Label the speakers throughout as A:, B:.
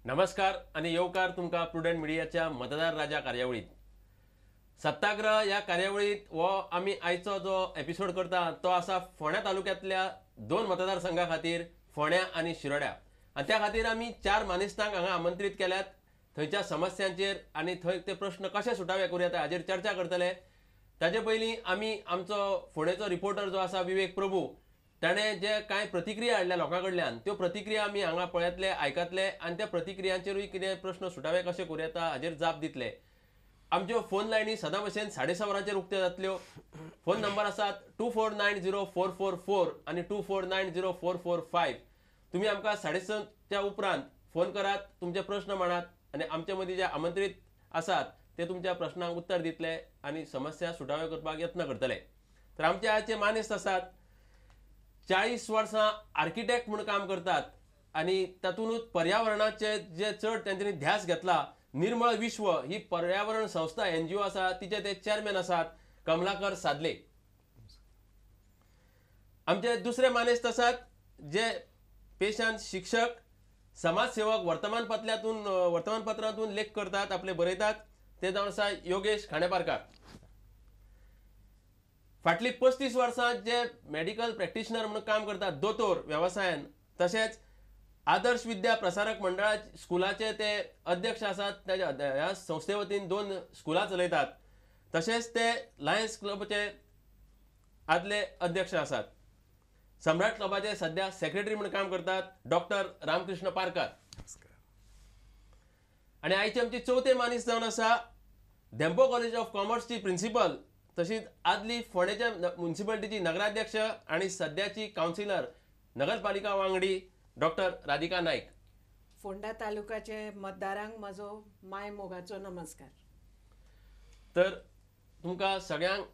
A: नमस्कार आनी येवकार तुमकां प्रुडंट मिडियाच्या मतदार राजा कार्यावळीत। सत्ताग्रह ह्या कार्यावळीत हो आमी आयचो जो एपिसोड करता तो आसा फोंड्या तालुक्यांतल्या दोन मतदारसंघा खातीर, फोंड्या आनी शिरोड्या। आनी त्या खातीर आमी चार मानेस्तांक हांगा आमंत्रीत केल्यात। थंयच्या समस्यांचेर आनी थंय ते प्रश्न कशे सुटावे करूं येता हाजेर चर्चा करतले। ताजे पयलीं आमी आमचो फोंडेचो रिपोर्टर जो आसा विवेक प्रभू, ताणें जे कांय प्रतिक्रिया हाडल्या लोकां कडल्यान त्यो प्रतिक्रिया आमी हांगा पळयतले, आयकतले आनी त्या प्रतिक्रियांचेरूय कितें प्रश्न सुटावे कशे करूं येता हाजेर जाप दितले। आमच्यो फोन लायनी सदां भशेन 7:30 वरांचेर उक्त्यो जातल्यो। फोन नंबर आसात 2490444 आनी 2490445। तुमी आमकां 6:30 उपरांत फोन करात, तुमचे प्रश्न मांडात आनी आमचे मदीं जे आमंत्रीत आसात ते तुमच्या प्रश्नांक उत्तर दितले आनी समस्या सुटाव्यो करपाक यत्न करतले। तर आमचे आयचे मानेस्त आसात, 40 वर्सां आर्किटेक्ट म्हूण काम करतात आनी तातूंतच पर्यावरणाचे जे चड तांच्यांनी ध्यास घेतला। निर्मळ विश्व ही पर्यावरण संस्था NGO आसा तिचे ते चेअरमॅन आसात कमलाकर सादले। आमचे दुसरे मानेस्त आसात जे पेशान शिक्षक, समाजसेवक, वर्तमानपत्रांतून लेख करतात, आपले बरयतात, ते जावन आसा योगेश खांडेपारकार। फाटली 35 वर्सां जे मेडिकल प्रॅक्टिशनर म्हणून काम करतात, दोतोर वेवसायान, तशेंच आदर्श विद्या प्रसारक मंडळा स्कुलाचे ते अध्यक्ष आसात। ह्या संस्थे वतीन 2 स्कुलां चलयतात। तशेंच ते लायन्स क्लबाचे आदले अध्यक्ष आसात। सम्राट क्लबाचे सध्या सेक्रेटरी म्हणून काम करतात डॉक्टर रामकृष्ण पारकर। आनी आयची आमची चवथे मानीस जावन आसा धेंपो कॉलेज ऑफ कॉमर्सची प्रिन्सिपल, तशीच आदली फोंडेच्या म्युनिसिपालिटीची नगराध्यक्ष आनी सद्याची कावन्सिलर, नगरपालिका वांगडी डॉक्टर राधिका नाईक।
B: फोंडा तालुक्याचे मतदारांक म्हजो my मोगाचो नमस्कार।
A: तर तुमकां सगळ्यांक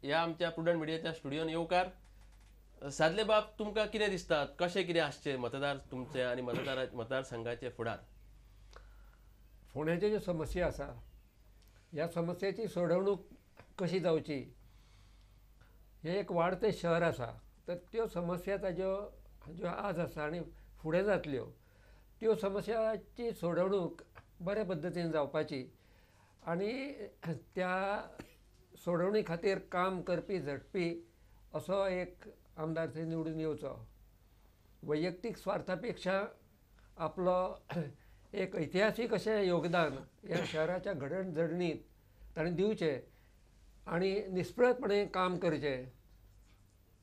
A: ह्या आमच्या प्रुडंट मिडियाच्या स्टुडियोन येवकार। सादले बाब, तुमकां कितें दिसता, कशें कितें आसचें मतदार तुमचे आनी मतदारसंघाचे फुडार?
C: फोंड्याच्यो ज्यो समस्या आसा ह्या समस्याची सोडवणूक कशी जावची, हें एक वाडतें शहर आसा तर त्यो समस्या ताज्यो ज्यो आज आसा आनी फुडें जातल्यो त्यो समस्याची सोडवणूक बऱ्या पद्दतीन जावपाची आनी त्या सोडवणी खातीर काम करपी झटपी असो एक आमदार थंय निवडून येवचो। वैयक्तीक स्वार्था पेक्षा आपलो एक ऐतिहासीक अशें योगदान ह्या शहराच्या घडणजडणीत ताणें दिवचें आनी निस्पृहपणे काम करचें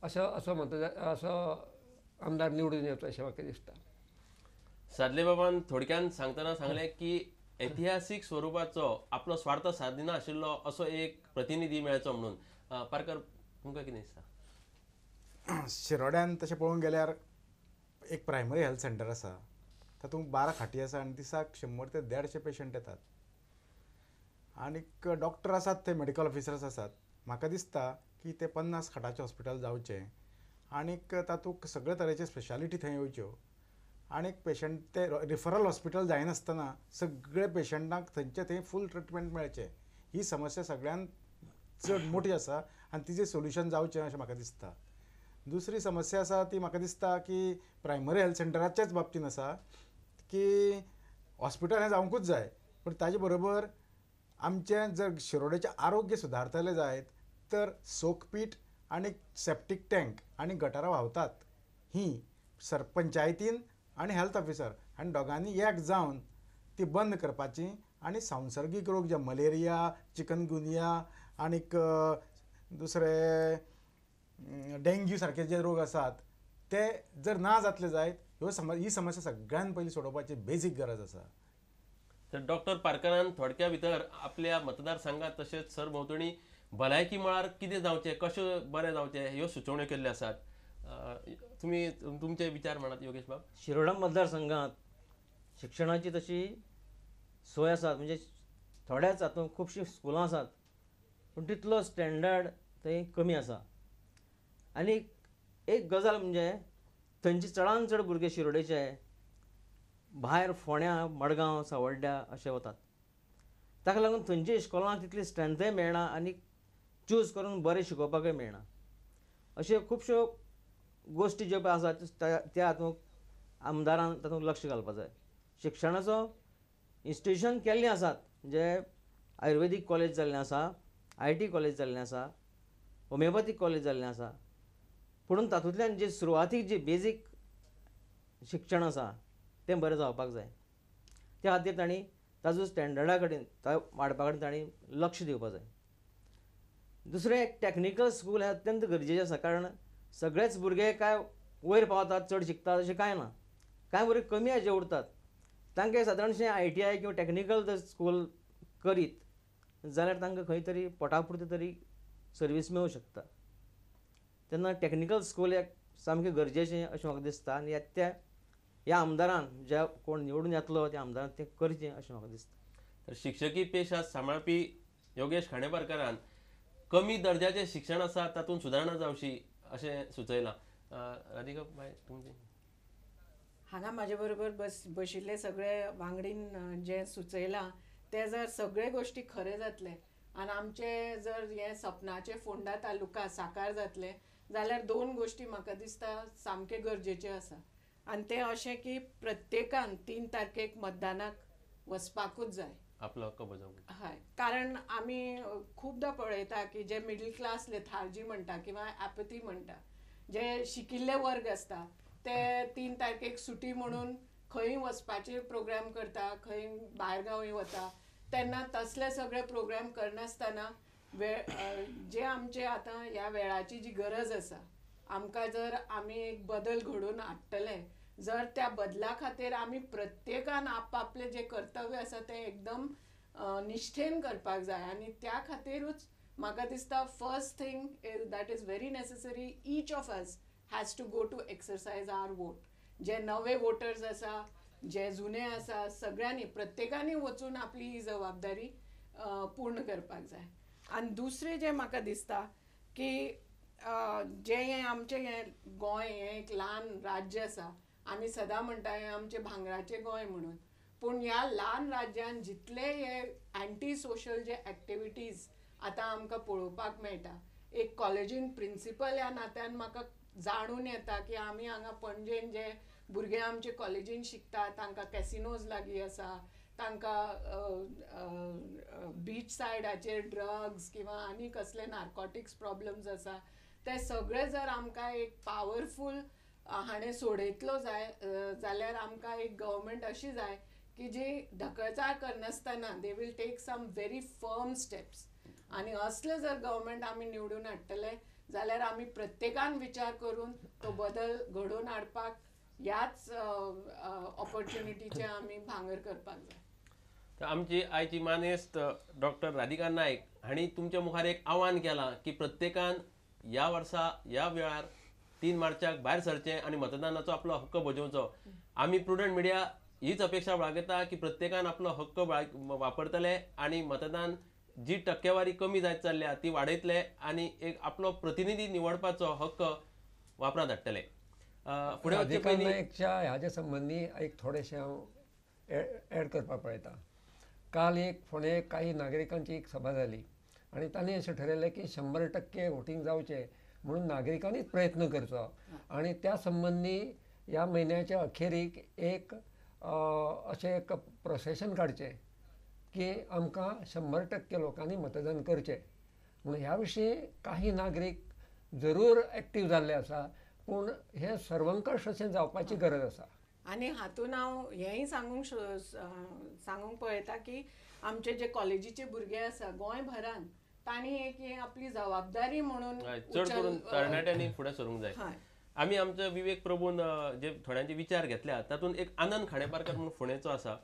C: असो असो मतदार असो आमदार निवडून येवचो अशें म्हाका दिसता।
A: सादले बाबान थोडक्यान सांगतना सांगलें की ऐतिहासीक स्वरुपाचो आपलो स्वार्थ सादिना आशिल्लो असो एक प्रतिनिधी मेळचो म्हणून। पारकर, तुमकां कितें दिसता?
D: शिरोड्यान तशें पळोवंक गेल्यार एक प्रायमरी हेल्थ सेंटर आसा, तातूंत 12 खाटी आसा आनी दिसाक 100 ते 150 पेशंट येतात आनीक डॉक्टर आसात, ते मेडिकल ऑफिसर्स आसात। म्हाका दिसता की ते 50 खाटाचें हॉस्पिटल जावचें आनीक तातूंत सगळे तरेचे स्पेशालिटी थंय येवच्यो आनीक पेशंट ते रिफरल हॉस्पिटल जायनासतना सगळे पेशंटांक थंयचे थंय फूल ट्रिटमेंट मेळचें। ही समस्या सगळ्यांत चड मोठी आसा आनी तिजें सोल्युशन जावचें अशें म्हाका दिसता। दुसरी समस्या आसा ती म्हाका दिसता की प्रायमरी हेल्थ सेंटराच्याच बाबतीन आसा की हॉस्पिटल हें जावंकूच जाय, पूण ताजे बरोबर आमचें जर शिरोडेचें आरोग्य सुदारतलें जायत तर सोकपीट आनी सेप्टीक टँक आनी गटारां व्हांवतात ही पंचायतीन आनी हेल्थ ऑफिसर आनी दोगांनी एक जावन ती बंद करपाची आनी संसर्गीक रोग जे मलेरिया, चिकनगुनिया आनीक दुसरे डेंग्यू सारके जे रोग आसात ते जर ना जातले जायत ह्यो ही समस्या सगळ्यान पयलीं सोडोवपाची बेजीक गरज आसा।
A: तर डॉक्टर पारकरान थोडक्या भितर आपल्या मतदारसंघात तशेंच सरभोंवतणी भलायकी मळार कितें जावचें, कशें बरें जावचें ह्यो सुचोवण्यो केल्ल्यो आसात। तुमी तुमचे विचार म्हणात योगेश बाब।
E: शिरोडा मतदारसंघात शिक्षणाची तशी सोय आसा, म्हणजे थोड्याच हातूंत खुबशीं स्कुलां आसात पूण तितलो स्टँडर्ड थंय कमी आसा। आनी एक गजाल म्हणजे थंयचे चडान चड भुरगे शिरोडेचे भायर फोंड्या, मडगांव, सावड्ड्या अशे वतात, ताका लागून थंयच्या इस्कॉलांक तितली स्ट्रेंथय मेळना आनी चूज करून बरें शिकोवपाकय मेळना। अश्यो खुबश्यो गोश्टी ज्यो आसात त्या हातूंत आमदारान तातूंत लक्ष घालपाक जाय। शिक्षणाचो इन्स्टिट्युशन केल्लीं आसात, म्हणजे आयुर्वेदीक कॉलेज जाल्लें आसा, IT college जाल्लें आसा, होमियोपॅथीक कॉलेज जाल्लें आसा, पुणून तातूंतल्यान जे सुरवातीक जी बेजीक शिक्षण आसा तें बरें जावपाक जाय. त्या खातीर तांणी ताजो स्टँडर्डा कडेन वाडपा कडेन तांणी लक्ष दिवपाक जाय. दुसरें एक टॅक्निकल स्कूल हें अत्यंत गरजेचें आसा, कारण सगळेच भुरगे काय वयर पावतात चड शिकतात अशें कांय ना, कांय भुरगे कमी हाजे उरतात. तांकां सादारणशें ITI किंवा टॅक्निकल जर स्कूल करीत जाल्यार तांकां खंय तरी पोटा पुरती तरी सर्वीस मेळूं शकता. तेन्ना टॅक्निकल स्कूल एक सामकें गरजेचें अशें म्हाका दिसता आनी त्या ह्या आमदारान ज्या कोण निवडून येतलो त्या आमदारान तें करचें अशें म्हाका दिसता.
A: तर शिक्षकी पेशा सांबाळपी योगेश खांडेपारकारान कमी दर्जाचें शिक्षण आसा तातूंत सुदारणा जावची अशें सुचयलां. राधिका बाय, तुमचें
B: हांगा म्हाजे बरोबर बशिल्ले सगळे वांगडीन जें सुचयलां तें जर सगळे गोश्टी खरें जातलें आनी आमचें जर हें सपनाचें फोंडा तालुका साकार जातलें जाल्यार दोन गोश्टी म्हाका दिसता सामकें गरजेच्यो आसा आनी तें अशें की प्रत्येकान 3 तारखेक मतदानाक वचपाकूच जाय,
A: आपलो हक्क बजावंक.
B: हय, कारण आमी खुबदां पळयता की जे मिडल क्लास लेथार्जी म्हणटा किंवा एपथी म्हणटा, जे शिकिल्ले वर्ग आसता ते 3 तारखेक सुटी म्हणून खंय वचपाचे प्रोग्राम करता, खंय भायर गांवी वता, तेन्ना तसले सगळे प्रोग्राम करनासतना जे आमचे आतां ह्या वेळाची जी गरज आसा आमकां, जर आमी एक बदल घडोवन हाडटले जर त्या बदला खातीर आमी प्रत्येकान आपआपलें जें कर्तव्य आसा तें एकदम निश्ठेन करपाक जाय. आनी त्या खातीरूच म्हाका दिसता first thing is that is very necessary, each of us has to go to exercise our vote. जे नवे वोटर्स आसा, जे जुने आसा, सगळ्यांनी प्रत्येकांनी वचून आपली ही जबाबदारी पूर्ण करपाक जाय. आनी दुसरें जें म्हाका दिसता की जें हें आमचें हें गोंय हें एक ल्हान राज्य आसा, आमी सदां म्हणटा हें आमचें भांगराचें गोंय म्हणून, पूण ह्या ल्हान राज्यान जितले हे एंटी सोशल जे एक्टिविटीज आतां आमकां पळोवपाक मेळटा, एक कॉलेजीन प्रिंसिपल ह्या नात्यान म्हाका जाणून येता की आमी हांगा पणजेन जे भुरगे आमचे कॉलेजीन शिकता तांकां कॅसिनोज लागीं आसा, तांकां बीच सायडाचेर ड्रग्स किंवा आनी कसले नार्कोटिक्स प्रॉब्लम्स आसा, ते सगळे जर आमकां एक पावरफूल हाणें सोडयतलो जाय जाल्यार आमकां एक गव्हर्मेंट अशी जाय की जी ढकलचाळ करनासतना they will take some very firm steps. आनी असले जर गव्हर्मेंट आमी निवडून हाडटले जाल्यार आमी प्रत्येकान विचार करून तो बदल घडोवन हाडपाक ह्याच ऑपॉर्च्युनिटीचें आमी भांगर करपाक जाय.
A: तर आमची आयची मानेस्त डॉक्टर राधिका नायक हांणी तुमच्या मुखार एक आव्हान केलां की प्रत्येकान ह्या वर्सा ह्या वेळार 3 मार्चाक भायर सरचें आनी मतदानाचो आपलो हक्क बजावचो. आमी प्रुडंट मिडिया हीच अपेक्षा बाळगता की प्रत्येकान आपलो हक्क वापरतले आनी मतदान जी टक्केवारी कमी जायत चल्ल्या ती वाडयतले आनी एक आपलो प्रतिनिधी निवडपाचो हक्क वापरांत हाडटले. फुडें वचचे पयलीं
C: नायकच्या हाजे संबंदी एक थोडेशें हांव एड करपाक पळयता. काल एक फोंडे काही नागरिकांची एक सभा जाली आनी तांणी अशें ठरयलें की 100% वोटींग जावचें म्हणून नागरिकांनीच प्रयत्न करचो आनी त्या संबंदी ह्या म्हयन्याच्या अखेरीक एक अशें एक प्रोसेशन काडचें की आमकां 100% लोकांनी मतदान करचें म्हणून. ह्या विशीं काही नागरीक जरूर एक्टीव जाल्ले आसा, पूण हें सर्वंकश अशें जावपाची गरज आसा.
B: आनी हातून हांव हेंय सांगूंक पळयता की आमचे जे कॉलेजीचे भुरगे आसा गोंयभरान तांणी एक हे आपली जबाबदारी म्हणून
A: चड करून तरणाट्यांनी फुडें सरूंक जाय. आमी आमच्या विवेक प्रभून जे थोड्यांचे विचार घेतल्या तातूंत एक आनंद खांडेपारकर म्हणून फोंडेचो आसा,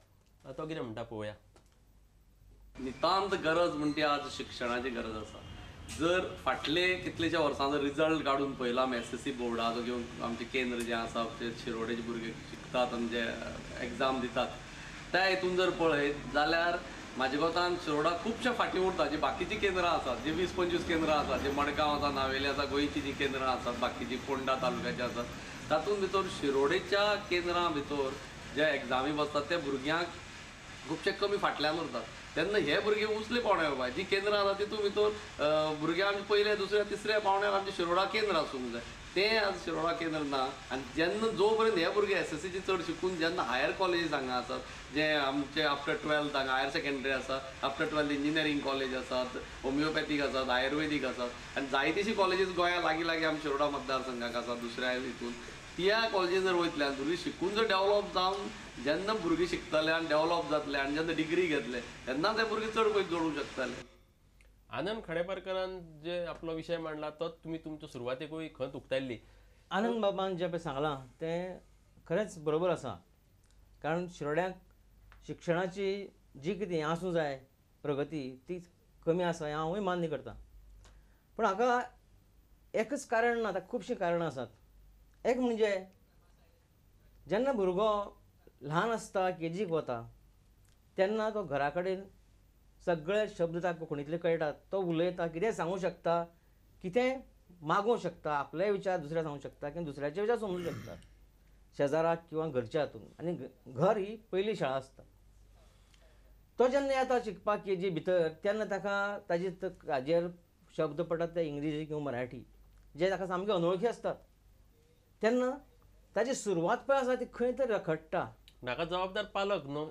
A: तो कितें म्हणटा पळोवया.
F: नितांत गरज म्हणटी आज शिक्षणाची गरज आसा. जर फाटले कितलेशा वर्सांचो रिजल्ट काडून पळयला आमी SSC बोर्डाचो किंवा आमचें केंद्र जें आसा ते शिरोडेचे भुरगे शिकतात आनी जे एग्जाम दितात त्या हितून जर पळयत जाल्यार म्हाज्या कोतान शिरोडा खुबशे फाटीं उरता. जी बाकीचीं केंद्रां आसात, जी 20-25 केंद्रां आसात, जी मडगांव आसा, नावेली आसा, गोंयचीं जीं केंद्रां आसात, बाकीचीं फोंडा तालुक्याचीं आसात, तातूंत भितर शिरोडेच्या केंद्रां भितर जे एग्जामी बसतात ते भुरग्यांक खुबशे कमी फाटल्यान उरतात. तेन्ना हे भुरगे उचले पावण्यार वयता जी केंद्रां आसा तितून भितर भुरगे आमचे पयल्या दुसऱ्या तिसऱ्या पावण्यार आमचे शिरोडा केंद्र आसूंक जाय, तें आज शिरोडा केंद्र ना. आनी जेन्ना जो पर्यंत हे भुरगे एसएससीची चड शिकून जेन्ना हायर कॉलेजीस हांगा आसात, जे आमचे आफ्टर ट्वेल्थ हांगा हायर सेकेंडरी आसा, आफ्टर ट्वेल्थ इंजिनियरींग कॉलेज आसात, होमिओपॅथीक आसात, आयुर्वेदीक आसात आनी जायतीशी कॉलेजीस गोंया लागीं लागीं आमच्या शिरोडा मतदारसंघाक आसात. दुसऱ्या हितून त्या कॉलेजीन जर वयतले आनी भुरगीं शिकून जर डेवलप जावन जेन्ना भुरगीं शिकतले आनी डेवलप जातले आनी जेन्ना डिग्री घेतले तेन्ना ते भुरगे चड पयस जोडूंक शकतले.
A: आनंद खांडेपारकारान जे आपलो विशय मांडला तो तुमी तुमच्या सुरवातेकूय खंत उक्तायल्ली.
E: आनंद बाबान जें पळय सांगलां तें खरेंच बरोबर आसा, कारण शिरोड्याक शिक्षणाची जी कितें हें आसूं जाय प्रगती ती कमी आसा हें हांवूय मान्य करता. पूण हाका एकच कारण ना, ताका खुबशीं कारणां आसात. एक म्हणजे जेन्ना भुरगो ल्हान आसता केजीक वता तेन्ना तो घरा कडेन सगळे शब्द ताका कोंकणींतले कळटात, तो उलयता, कितें सांगूं शकता, कितें मागूंक शकता, आपले विचार दुसऱ्या सांगूंक शकता किंवा दुसऱ्याचे विचार समजूंक शकता शेजाराक किंवा घरच्या हातून. आनी घर ही पयली शाळा आसता. तो जेन्ना येता शिकपाक केजी भितर तेन्ना ताका ताजे हाजेर शब्द पडटात ते इंग्लिश किंवा मराठी जे ताका सामके अनवळखी आसतात, तेन्ना ताजी सुरवात पळय आसा ती खंय तरी रखडटा.
A: नाका जबाबदार पालक न्हू?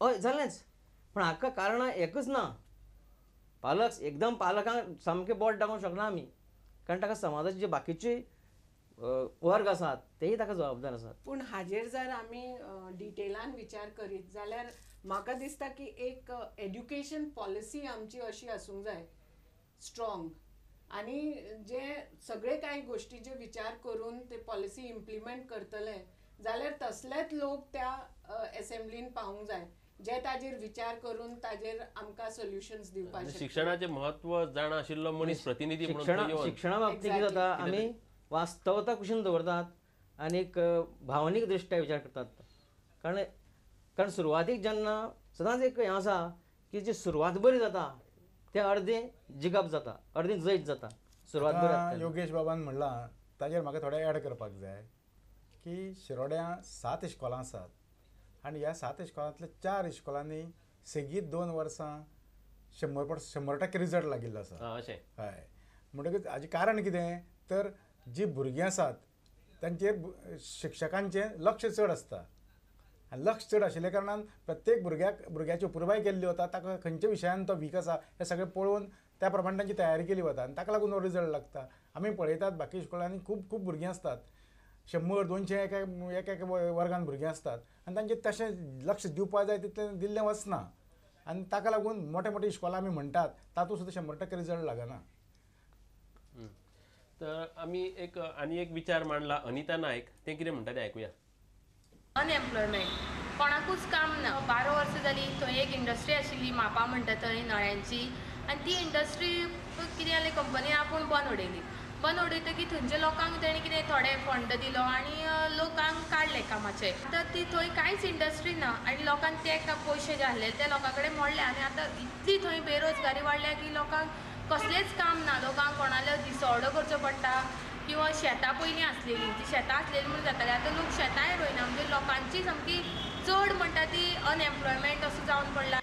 E: हय जालेंच, पूण हाका कारणां एकच ना, पालक एकदम पालकांक सामकें बोट दाखोवंक शकना आमी, कारण ताका समाजाचे जे बाकीचे वर्ग आसात तेय ताका जबाबदार आसात.
B: पूण हाजेर जर आमी डिटेलान विचार करीत जाल्यार म्हाका दिसता की एक एड्युकेशन पॉलिसी आमची अशी आसूंक जाय स्ट्रॉंग, आनी जे सगळे कांय गोश्टीचे विचार करून ते पॉलिसी इम्प्लिमेंट करतले जाल्यार तसलेच लोक त्या एसेंब्लीन पावूंक जाय जे ताजेर विचार करून ताजेर आमकां सोल्युशन्स दिवपाक शकता.
A: शिक्षणाचें म्हत्व जाणा आशिल्लो मनीस प्रतिनिधी म्हणून
E: शिक्षणा बाबतींत कितें जाता, आमी वास्तवता कुशीन दवरतात आनी एक भावनीक दृश्ट्या विचार करतात. कारण कारण सुरवातीक जेन्ना सदांच एक हें आसा की जी सुरवात बरी जाता तें अर्दें जिखप जाता, अर्दें जैत जाता. सुरवात बरी जाता.
D: योगेश बाबान म्हणलां ताजेर म्हाका थोडें एड करपाक जाय की शिरोड्यां 7 इस्कॉलां आसात आनी ह्या 7 इस्कॉलांतल्या 4 इस्कॉलांनी सेगीत 2 वर्सां 100% रिजल्ट लागिल्लो आसा.
A: अशें
D: हय, म्हणटकच हाजें कारण कितें तर जी भुरगीं आसात तांचेर शिक्षकांचें लक्ष चड आसता आनी लक्ष चड आशिल्ल्या कारणान प्रत्येक भुरग्याची अपुरबाय केल्ली वता, ताका खंयच्या विशयान तो वीक आसा हें सगळें पळोवन त्या प्रमाणे तांची तयारी केली वता आनी ताका लागून हो रिजल्ट लागता. आमी पळयतात बाकी इस्कॉलांनी खूब खूब भुरगीं आसतात, 100-200 एक एक वर्गान भुरगीं आसतात आनी तांचें तशें लक्ष दिवपाक जाय तितलें दिल्लें वचना आनी ताका लागून मोटे मोटे इस्कॉलां आमी म्हणटात तातूंत सुद्दां 100% रिजल्ट लागना.
A: तर आमी एक आनी एक विचार मांडला अनिता नायक, तें कितें म्हणटा तें आयकुया.
G: अनएम्प्लॉयमेंट, कोणाकूच काम ना. 12 वर्सां जालीं थंय एक इंडस्ट्री आशिल्ली मापा म्हणटा थंय नळ्यांची, आनी ती इंडस्ट्री कितें जालें कंपनीन आपूण बंद उडयली. बंद उडयतकीर थंयच्या लोकांक तेणी कितें थोडे फंड दिलो आनी लोकांक काडले कामाचे. आतां ती थंय कांयच इंडस्ट्री ना आनी लोकांक ते पयशे जे आसले ते लोकां कडेन मोडले आनी आतां इतली थंय बेरोजगारी वाडल्या की लोकांक कसलेंच काम ना. लोकांक कोणाले दिसवडो करचो पडटा किंवा शेतां पयलीं आसलेलीं ती शेतां आसलेलीं म्हूण जातालीं, आतां लोक शेतांय रोयना. म्हणजे लोकांची सामकी चड म्हणटा ती अनएम्प्लॉयमेंट असो जावन पडला.